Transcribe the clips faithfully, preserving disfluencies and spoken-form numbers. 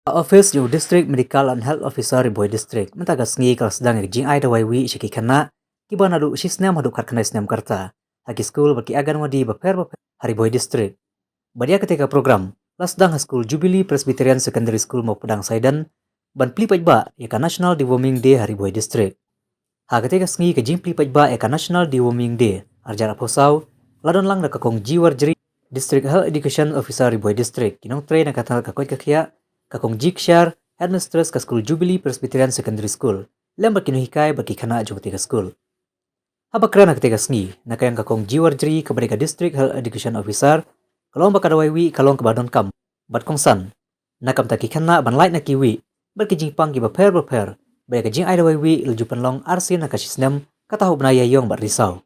Office jong u District Medical and Health Officer Ri Bhoi District mynta ka sngi ka la sdang ïa ka jingai dawai wih sha ki khynnah kiba naduh shi snem haduh khatkhyndai snem ka rta ha ki skul bad ki anganwadi bapher bapher ha Ri Bhoi District. Bad ïa katei ka program la sdang ha skul Jubilee Presbyterian Secondary School Mawpdang Saiden ban plie paidbah ïa ka National Deworming Day ha Ri Bhoi District. Ha katei ka sngi ka jingplie paidbah ïa ka National Deworming Day arhajar arphew saw la don lang da ka Kong G Warjri, District Health Education Officer Ri Bhoi District, ki nongtrei na ka tnat ka koit ka khiah, ka Kong G Kshair, Headmistress ka skul Jubilee Presbyterian Secondary School, lem bad ki nonghikai bad ki khynnah jong katei ka skul. Haba kren ha katei ka sngi, na ka liang ka Kong G Warjri kaba dei ka District Health Education Officer ka la ong ba ka dawai wih ka long kaba donkam bad kongsan na ka bynta ki khynnah ban lait na ki wih bad ki jingpang kiba pher bapher. Bad ïa ka jingai dawai wih la ju pynlong arsien ha ka shi snem, kata ha u bnai Ïaïong bad Risaw.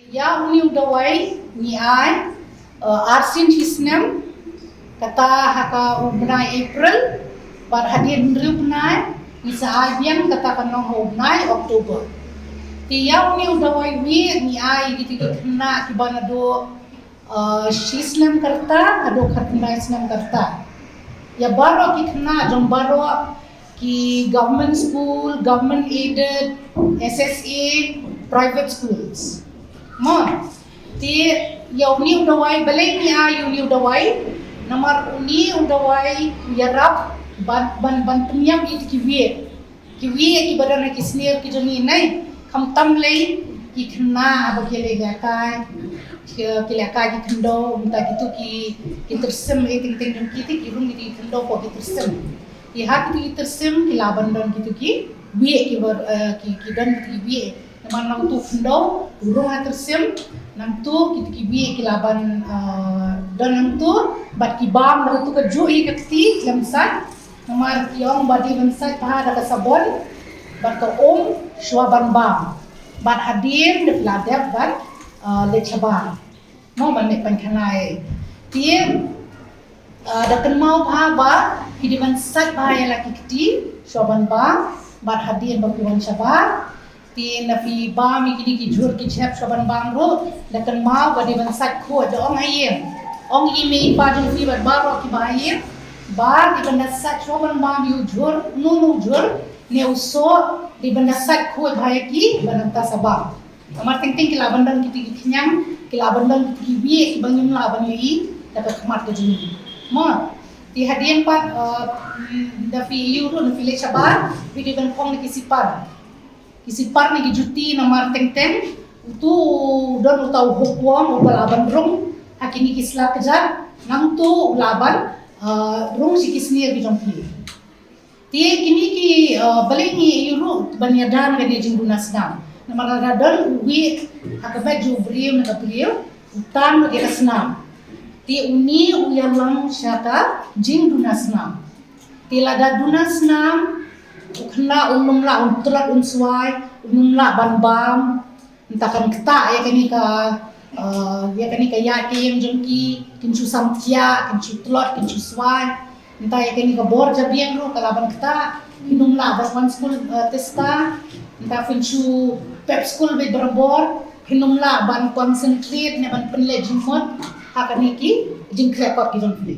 Ïa une u dawai ngi ai, eh, arsien shi snem, kata ha ka u bnai April, bad hadien hynriew bnai ngi sa ai biang, kata kan long ha u bnai October. Te ïa une u dawai wih ngi ai ïa kito ki khynnah kiba naduh, eh, shi snem ka rta haduh khatkhyndai snem ka rta. Ïa baroh ki khynnah jong baroh ki government school, government aided, S S A, private schools. Mo, te ïa une u dawai, balei ngi ai ïa une u dawai? Namar une u dawai u ïarap ban, ban, ban pynïap ïa ki wih. Ki wih kiba don ha ki snier ki jong ngi, ne khamtam lei ki khynnah haba ki leit lehkai, ki, ki lehkai ki khyndew, mynta kito ki, ki tyrsim, eh, teng teng jong ki te ki rung kito ki khyndew ko ki tyrsim. Te ha kito ki tyrsim ki lah ban don kito ki wih kiba, eh, ki, ki don kito ki wih. Namar nangtu khyndew u rung ha tyrsim, nangtu kito ki wih ki lah ban, eh, don nangtu, bad ki bam nangtu ka juh ïa ka kti lem sat. Namar ki ong ba dei ban sait bha da ka sabon bad ka um shuwa ban bam. Bad hadien da phi la dep ban, ah, leit shabar. Mo, ban leit painkhana. Te, ah, da kynmaw bha ba phi dei ban sait bha ïa la ki kti shuwa ban bam bad hadien ba phi wan shabar. Te na phi bam ïa kine ki jhur ki jhep shuwa ban bam ruh, da kynmaw ba dei ban sait khuid, da ong ha ïing, ong i mei i pa jong phi bad baroh kiba ha ïing ba dei ban da sait shuwa ban bam ïa u jhur, uno uno u jhur ne u soh, dei ban da sait khuid bha ïa ki ban nangta sa bam. Namar teng teng ki lah ban don kito ki khñiang, ki lah ban don kito ki wih kiba ngim lah ban ïohi da ka khmat ka jong ngi. Mo, te hadien pat, eh, mm, da phi ïoh ruh, da phi leit shabar, phi dei ban phong da ki sipar. Ki sipar ne ki juti, namar teng teng utu u don uta u hookworm uba lah ban rung ha kine ki sla kjat, nangtu u lah ban, ah, rung sha ki snier ki jong phi. Te kine ki, ah, balei ngi ïoh ruh ban ïada kane ka jingduna snam? Namar lada don u wih ha ka met jong u briew ne ka briew, u tan noh ïa ka snam. Te une u ïalang sha ka jingduna snam. Te lada duna snam, u khynnah um lah, um tlot, um swai, um lah ban bam. Nta kan ktah ïa kane ka, eh, ïa kane ka ïaid ka ïeng jong ki, kin shu samthiah, kin shu tlot, kin shu swai. Nta ïa kane ka bor jabieng ruh ka lah ban ktah, kin um lah ban wan skul, eh, tista. Nta phin shu pep skul beit barabor, kin um lah ban concentrate ne ban pynleit jingmut ha kane ki jingkhleh kot ki jong ki.